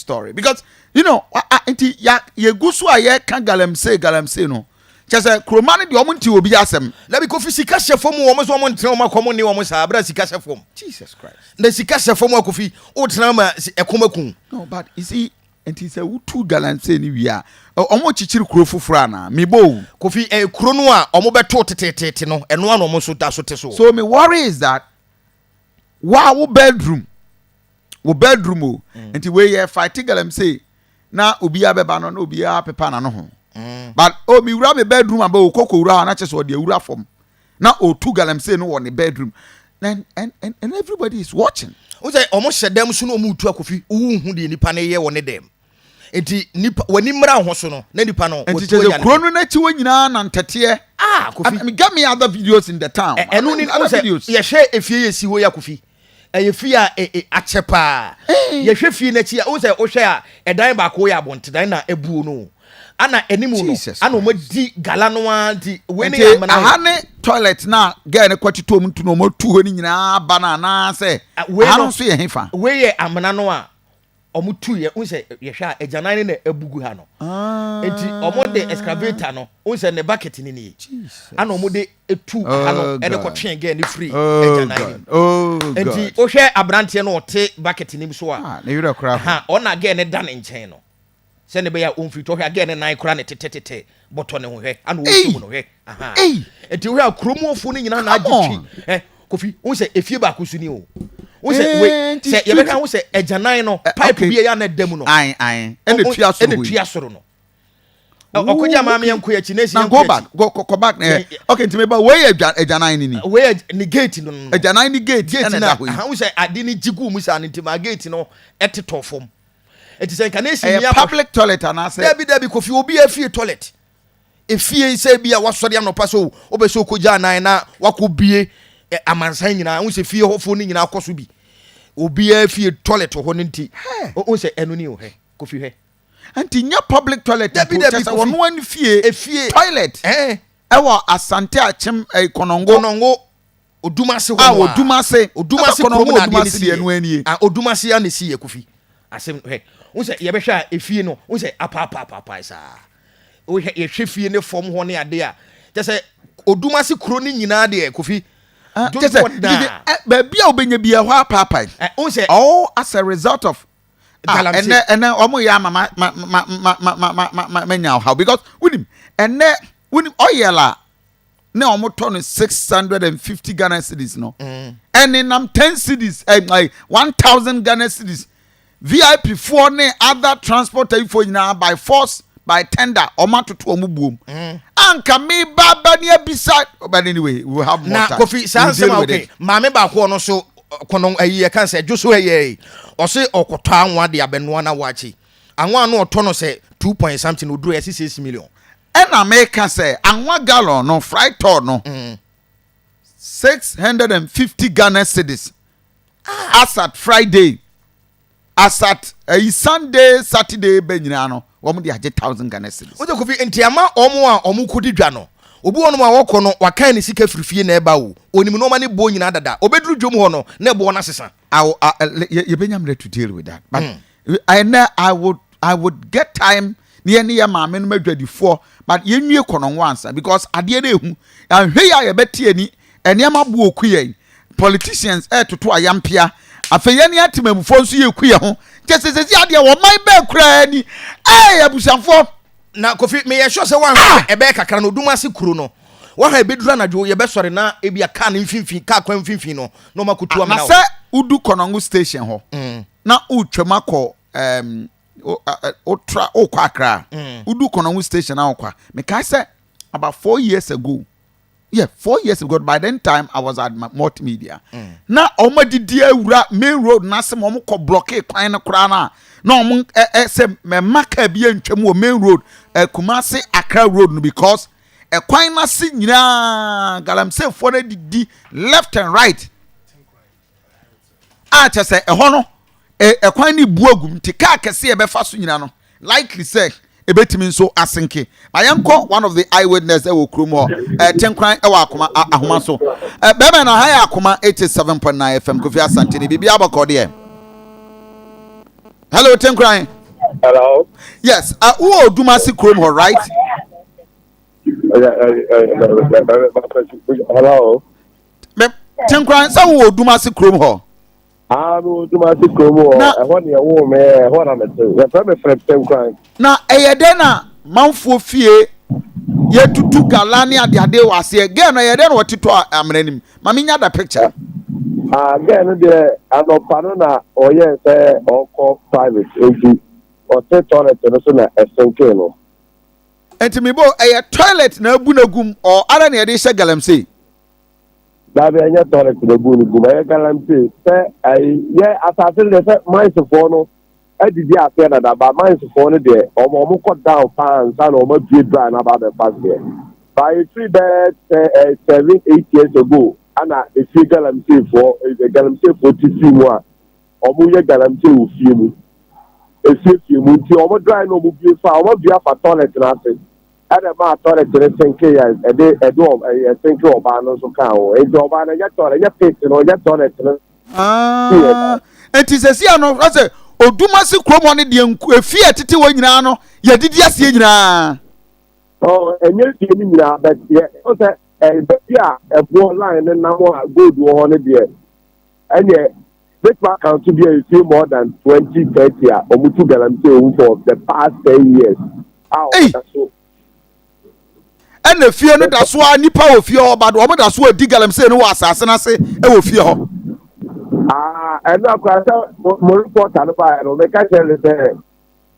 story because nti ya yɛgu so a yɛka galamsey galamsey no, kyɛ sɛ kuroma no deɛ, ɔmo nti obi asɛm. Dabi, Kofi, sika hyɛ fam, wɔn nso wɔn ntena wɔn akɔm ne wɔn saa abira sika hyɛ fam. Jesus Christ. Na sika hyɛ fam a, Kofi, wotena ma ɛkɔm akun. No, but you see, nti sɛ wotu galamsey ni wie a, ɔmo kyikyiri kuro foforɔ ana mebo o? Kofi, kuro no a ɔmo bɛto tetetete no, ɛno ano ɔmo nso da so te so. So me worry is that wa wo bedroom, wo bedroom o, nti wei yɛ fight galamsey na obiara bɛba no na obiara pepa n'ano ho, but o mi wura mi bedroom aba o koko wura hɔ na kyerɛ sɛ ɔde awura fam na otu galamsey no wɔ ne bedroom and everybody is watching. O sɛ ɔmo hyɛ dɛm so na ɔmo tu akofi owu hu deɛ nipa no yɛ wɔ ne dɛm, nti nipa w'ani mmra ho so no na nipa no nti watu kyerɛ sɛ anya ne kuro no n'akyi hɔ nyinaa na ntɛteɛ. Ah, Kofi. I mean, get me other videos in the town. Ɛno ni o Other sɛ videos. Yɛhwɛ efie yɛ si hɔ yɛ, Kofi, ɛyɛ fie a akyɛ paa. Yɛhwɛ fie n'akyi a, o sɛ wohwɛ a, ɛdan baako yɛ abɔntedan na ebuo no ana anim no Jesus. Ana wɔn adi gala no ara, nti wei ne Nti yɛ amena. Aha ne toilet na girl ne kɔtotɔ mu ntu na ɔmo tu hɔ no nyinaa ba no anaasɛ Ah, wei aha no no nso yɛ hefa? Wei yɛ amena no a ɔmo tu yɛ n sɛ yɛhwɛ a, agyanan ne na ebugu ha no, nti ɔmo de excavator no n sɛ ne bucket ne nie ana ɔmo de etu ha no Oh, ɛde God. kɔtwe girl ne firi Oh agyanan God. ne mu. Oh Nti God. wohwɛ aberanteɛ no, ɔte bucket ne mu so a, Ah, ne werɛ koraa ho. Ha ɔna girl ne da ne nkyɛn no sɛne bɛyɛ a ɔmfiri tɔ. Hwɛ a, girl ne nan kora ne tetetete bɔtɔ ne ho, hwɛ ana Ei! ɔsu mu no, hwɛ aha. Ei! Nti wohwɛ a, kuromuɔfoɔ no nyinaa na Come agye on. twi ɛ. Kofi, wohu sɛ efie baako so ni o, wohu sɛ Eh, wei nti sɛ street yɛbɛka ho sɛ agyanan no pipe bi ɛyɛ ana ɛda mu no Ae, ɛna tua soro ɛna hɔ yi. tua soro no. Ɔkɔgye amaame, yɛnkɔ akyi na esi Na yɛnkɔ go akyi. back, go back. Okay, nti meba, wei yɛ agyanan ni. Wei yɛ ne gate no. Agyanan ni gate Gate ɛna na ɛda hɔ yi. Aha, wohu sɛ ade ne gye gu mu saa no, nti ma gate no ɛtetɔ fam, ɛti sɛ nka ne esi Ɛyɛ ni akɔ public toilet anaasɛ? Dabi, Kofi, obi afie toilet, efie sɛ bi a wasɔre anɔpa sɛ wobɛ sɛ okɔgya anan na wakɔ bie amansan nyinaa, wohu sɛ fie hɔfoɔ no nyinaa kɔ so bi, obiara fie toilet wɔ hɔ no, nti wohu sɛ ɛno ni o. Hwɛ, Kofi, hwɛ. Nti nyɛ public toilet Dabi, mpo, dabi, kyɛ sɛ Kofi. wɔno ani fie efie toilet ɛwɔ Asante Akyem Kɔnɔngo. Kɔnɔngo Odumase hɔ A no a. Odumase. Odumase Ɛbɛ Kɔnɔngo kurom na adeɛ no Odumase si deɛ yɛ. no anie. Ah, Odumase a na esi yɛ, Kofi, asɛm hwɛ, wohu sɛ yɛbɛhwɛ a, efie no, wohu sɛ apaapaapaapa saa, wohwɛ, yɛhwɛ fie ne fam hɔ ne ade a, kyɛ sɛ Odumase kuro ne nyinaa deɛ, Kofi, Ah, kyɛ sɛ dodoɔ naa baabi a wobɛnya bi ɛhɔ apaapae. Wohu sɛ all as a result of galamsey. Ɛnɛ ɔmo yɛ ama ma nya ɔhaw because wonim, ɛnɛ wonim oil a ne ɔmo tɔ no 650 Ghana cedis no, ɛne nam 10 cedis, ɛ ɛ 1,000 Ghana cedis. VIP foɔ ne other transport ayifoɔ nyinaa, by force by tender, ɔmo atoto ɔmo buom anka mi ba ba ni abisa. But anyway, we will have more Na time. Kofi, saa We will deal nsɛm a with okay it. Maame baako, ɔno so kɔnɔ ayi yɛ kan sɛ dwo so ɛyɛ, ɔse ɔkɔtɔ anwa de abɛnoa na wakye anwa no, ɔtɔ no sɛ two point something, oduro yɛ 6 million. Ɛna meka sɛ anwa gallon no, Frytol no, 650 Ghana cedis as at Friday, as at Sunday, Saturday bɛ nyinaa no, wɔn de agye 1,000 Ghana cedis. Wọ́n Kofi, nti ama ɔmo a ɔmo kɔ di dwa no, obi wɔ nom a wɔkɔ no, wakan ne sika firi fie na ɛba o, onim nneɛma ne boɔ nyinaa dada, obɛduru dwom hɔ no na ɛboɔ no asesa. Yɛbɛnya mmerɛ to deal with that, but ɛnɛ I would get time ne yɛn ne yɛ maame no adwadifoɔ, but yɛnwie Kɔnɔngo ansa because adeɛ no ehu ahwɛ yi a yɛbɛte ani, nneɛma bo oku yɛn, politicians ɛɛtoto ayampia, afei yɛn ne atemamufoɔ nso yɛ eku yɛn ho kyɛ sɛ adeɛ wɔn man bɛɛ koraa ni ɛɛ abusuafoɔ. Na Kofi, meyɛ sure sɛ wanhwɛ ɛbɛyɛ kakra no, Odum ase kuro no waha ebɛduru anadwo, yɛbɛsɔre na ebi a kaa no mfimfini, kaa kwan mfimfini no na ɔma kotu Na amena sɛ wodu Kɔnɔngo station hɔ na wotwam akɔ wotra wokɔ Akra a, wodu Kɔnɔngo station na wokɔ a, mekae sɛ about 4 years ago, yeah, 4 years ago, by then time I was at Multimedia, na ɔmo adidi awura main road n'ase ma ɔmo kɔ block kwan no koraa na ɔmo ɛ ɛ sɛ mɛma kaa bi antwam wɔ main road, Kumasi Accra road no, because ɛkwan n'ase nyinaa galamseyfoɔ no adidi left and right a kyɛ sɛ ɛhɔ no ɛkwan no bu agum, nti kaa kɛse a ɛbɛfa so nyinaa no, likely sɛ ebetumi nso asenke. Ma yɛnkɔ one of the eyewitness ɛwɔ kurom hɔ, Tenkran ɛwɔ akoma ahoma so. Bɛrima na ha yɛ Akoma 87.9 FM, Kofi Asante ne biribi abɔkɔ deɛ. Hello, Tenkran. Hello. Yes, wowɔ Odumase kurom hɔ, right? Hello. Tenkran sɛ wowɔ Odumase kurom hɔ. Ah, mi wɔ Odumase kurom hɔ. Ɛhɔ ni ɛwɔ mi, ɛhɔ na mi te. Yɛfrɛ mi Philip Tenkran. Na ɛyɛ dɛ na manfoɔ fie yɛtutu gala ne adeade wɔ aseɛ. Gɛɛ no ɛyɛ dɛ na wɔte tɔ amena nim. Ma mi nya da picture. Ah, gɛɛ no deɛ anɔpa no na ɔyɛ sɛ ɔkɔ private nti ɔte toilet no so na ɛsenke no. Nti mi bo ɛyɛ toilet na abu na gum ɔ ara na yɛde hyɛ galamsey. Dabi, ɛnyɛ toilet na ebu no gum, ɛyɛ galamsey. Sɛ ɛyi yɛ asase no deɛ, sɛ minesfoɔ no adidi aseɛ dada ba, minesfoɔ no deɛ ɔmo kɔ down paa nsa na ɔmo abue dry na aba abɛfa seɛ. Ba efiri bɛɛ sɛ 7, 8 years ago ana efie galamseyfoɔ galamseyfoɔ ti fi mu a ɔmo yɛ galamsey wɔ fie mu, efiefie mu, nti ɔmo dry na ɔmo bue fa, ɔmo abue afa toilet n'ase, ɛna maa toilet no sinke yɛ ɛde ɔ ɛyɛ sinke ɔbaa no nso kaa ho. Nti ɔbaa no, ɛnyɛ toilet, ɛnyɛ pit no, ɛnyɛ toilet no. Ah, nti sɛsi ano sɛ Odumase kurom hɔ no deɛ, nku efie a ɛtete hɔ nyinaa no yɛdidi aseɛ nyinaa. Ɔ ɛnyɛ fie no nyinaa, but yɛ ɔsɛ baabi a ɛboɔ line no nam a gold wɔ hɔ no deɛ, ɛnyɛ bɛtumi account bi a efie more than 20, 30 a ɔmo tu galamsey wɔ for the past 10 years a ɔmo da so. Ɛna fie no da so a nipa wɔ fie hɔ ba do, wɔn da so adi galamsey no wɔ asase n'ase ɛwɔ fie hɔ. Aa, ɛno akora sɛ mo reporter no baeɛ no, meka kyerɛ no sɛ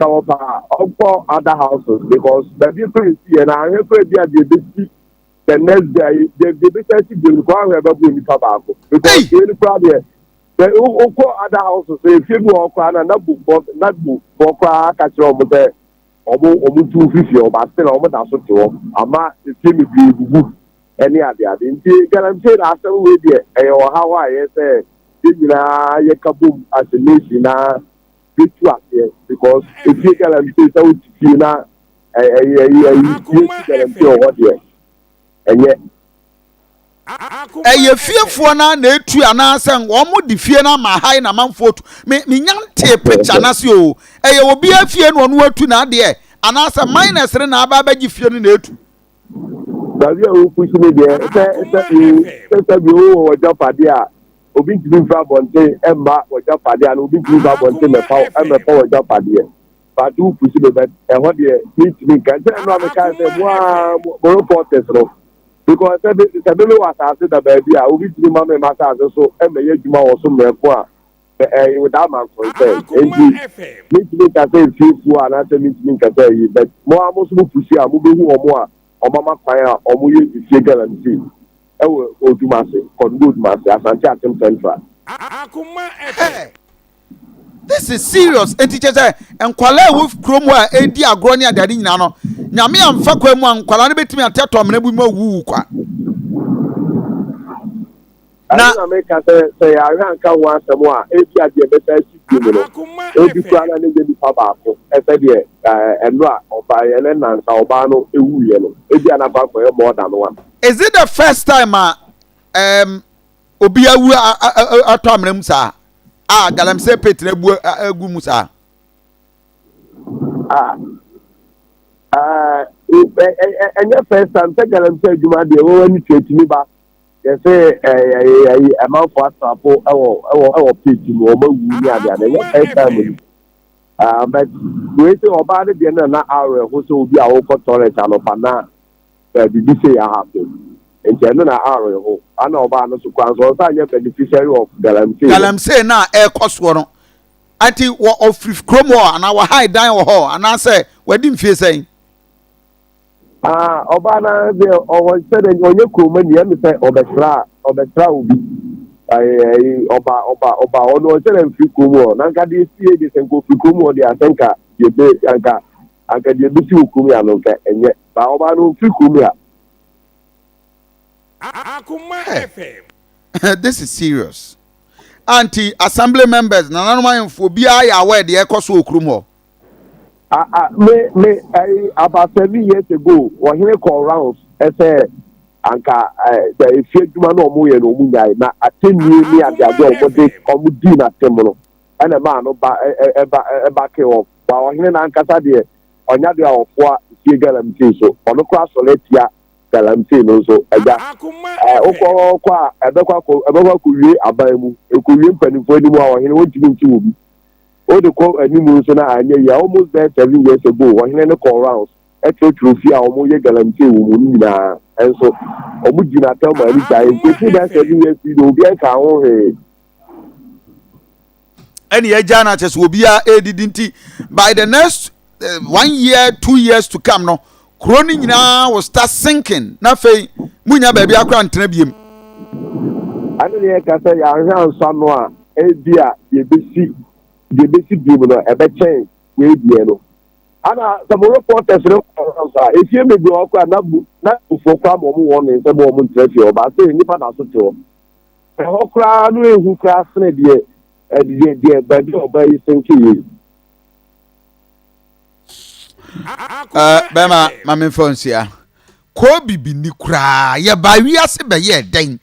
sɛ wɔpa ɔnkɔ other houses, because baabi kora esi yɛ na ahwɛ kora bi a deɛ ebesi the next day, deɛ ebesi asi bi no kora ahwɛ ɛbɛbɔ nipa baako, because Hey! fie no kora deɛ sɛ wokɔ other houses, efie bi wɔ hɔ koraa na nagbo nagbo foɔ koraa aka kyerɛ wɔn sɛ ɔmo tu fifie, ɔba still ɔmo da so te hɔ ama efie bebree bubu ɛne adeade. Nti galamsey na asɛm wei deɛ, ɛyɛ ɔhaw a ɛyɛ sɛ yɛn nyinaa yɛka bom as a nation na yɛtu aseɛ, because efie galamsey, sɛ wotu fie na ɛyɛ ɛyɛ ɛyɛ yɛtu galamsey wɔ hɔ deɛ, ɛnyɛ. Ɛyɛ fiefoɔ no na etu anaasɛ wɔn de fie no ama ha na amanfoɔ tu? Me nya ntee picture n'ase o. Ɛyɛ obiara fie na ɔno atu n'adeɛ anaasɛ miners no na aba abɛgye fie no na etu? Baabi a wopusi no deɛ, sɛ bi wowɔ w'agyapadeɛ a, obi ntumi mfiri abɔnten mma w'agyapadeɛ a na obi ntumi mfiri abɔnten mmɛfa w'agyapadeɛ, but wopusi no bɛ ɛhɔ deɛ, mentumi nka nkyɛn. Ɛno a mekae sɛ mo a mo reporters no, because sɛ me wɔ asase da baabi a obi ntumi ma me ma asase so ɛmɛyɛ adwuma wɔ so mmerɛko a without my consent, nti mentumi nka sɛ efiefuo anaasɛ mentumi nka sɛ ɛyi, but mo a mo nso mo pusi a mobɛhu wɔn a ɔmama kwan a ɔmo yɛ efie galamsey ɛwɔ Odumase, Kɔngo Odumase, Asante Akyem Central. Hey, this is serious. Eti kyɛ sɛ nkwalaa a ɛwɔ kurom hɔ a ɛredi agorɔ ne adeade nyinaa no, Nyame amfa kwan mu a, nkwalaa no bɛtumi atɛtɔ amena bi mu awuwu kwa. Na ɛno na meka sɛ yɛahwɛ anka ho asɛm a, ebi adeɛ bɛsa asi fie mu no, ebi koraa na ne nyɛ nipa baako ɛsɛ deɛ ɛno a ɔbaa yɛ ne nansa ɔbaa no ewuiɛ no, ebi a n'akɔ akɔyɛ more than one. Is it the first time a obi awu atɔ amena mu saa a galamsey pit na ebu egu mu saa? Ah, ɛnyɛ first time sɛ galamsey adwuma deɛ, wɔn ani tua tumi ba yɛsɛ ɛyɛ ɛmanfo atrapo ɛwɔ pit mu, wɔn awu ne adeade. Ɛnyɛ first time ni. Ah, but wei sɛ ɔbaa no deɛ no na awerɛho sɛ obi a wɔkɔ toilet anɔpa na biribi sɛ yɛ happen, nti ɛno na awerɛho ana ɔbaa no so kora nso ɔnsa nyɛ beneficiary of galamsey. Galamsey na ɛrekɔ soɔ no, nti wɔ ɔfiri kurom hɔ anaa wɔhae dan wɔ hɔ anaasɛ wɔadi mfie sɛn? Ah, ɔbaa no deɛ, ɔwɔ sɛ ɔnyɛ kuroma ni, ɛmi sɛ ɔbɛsra obi. Ɛɛ ɔba ɔba ɔba ɔno ɔsɛ dɛ nfiri kurom hɔ na nka deɛ esi yɛ deɛ, sɛ nka ofiri kurom hɔ deɛ, asɛ nka deɛ be anka deɛ besi wɔ kurom yɛ ano nka ɛnyɛ ba. Ɔbaa no ofiri kurom yɛ. Hey, this is serious. Anti assembly members, nananom ahemfo, obiara yɛ aware deɛ ɛkɔ so wɔ kurom hɔ? Ah ah, me ɛyi, about 7 years ago, ɔhene kɔ rounds ɛsɛ anka ɛ sɛ efie adwuma na ɔmo yɛ no, ɔmo nyae na atɛnnie ne adeade a ɔmo de ɔmo di n'atɛm no, ɛna maa no ba ɛ ɛba ɛba ke off. Ba ɔhene no ankasa deɛ, ɔnya deɛ a ɔfoa sie galamsey so. Ɔno koraa sɔre atia galamsey no nso. Agya, ɛɛ, wokɔ hɔ kɔ a, ɛbɛkɔ akɔ, ɛbɛkɔ akɔwie aban mu. Ɛkɔwie mpanimfoɔ anim a, ɔhene wɔntumi nkye wɔ bi. Wode kɔ anim nso na anyɛ yie a, almost bɛyɛ 7 years ago, ɔhene no kɔɔ rounds, ɛkyerɛkyerɛ fie a wɔyɛ galamsey wɔ mu no nyinaa. Ɛnso, wɔn gyina atɛm ma ani gyae. Nti ɛfiri bɛyɛ 7 years yi deɛ, obiara nka ho hwee. Ɛne yɛagya no akyɛ sɛ obiara ɛredidi, nti by the next one year, 2 years to come no, kuro no nyinaa will start sinking, na afei munya baabi akora ntena biem. Ɛne ne yɛka sɛ yɛahwɛ ansa no a, ebi a deɛ ɛbɛsi biom no ɛbɛkyɛn wei deɛ no. Ana sɛ mo reporters no kɔ nso a, efie bebree wɔ kora na bu na bufoɔ koraa ma ɔmo wɔ ne nsɛm a ɔmo ntena fie hɔ ba sɛ nipa da so te hɔ. Ɛhɔ koraa no ehu koraa sene deɛ ɛdeɛ deɛ baabi a ɔbaa yi sink yie. Bɛma ma memfa nsia kɔɔ bibi ni koraa, yɛba wiase bɛyɛ dɛn?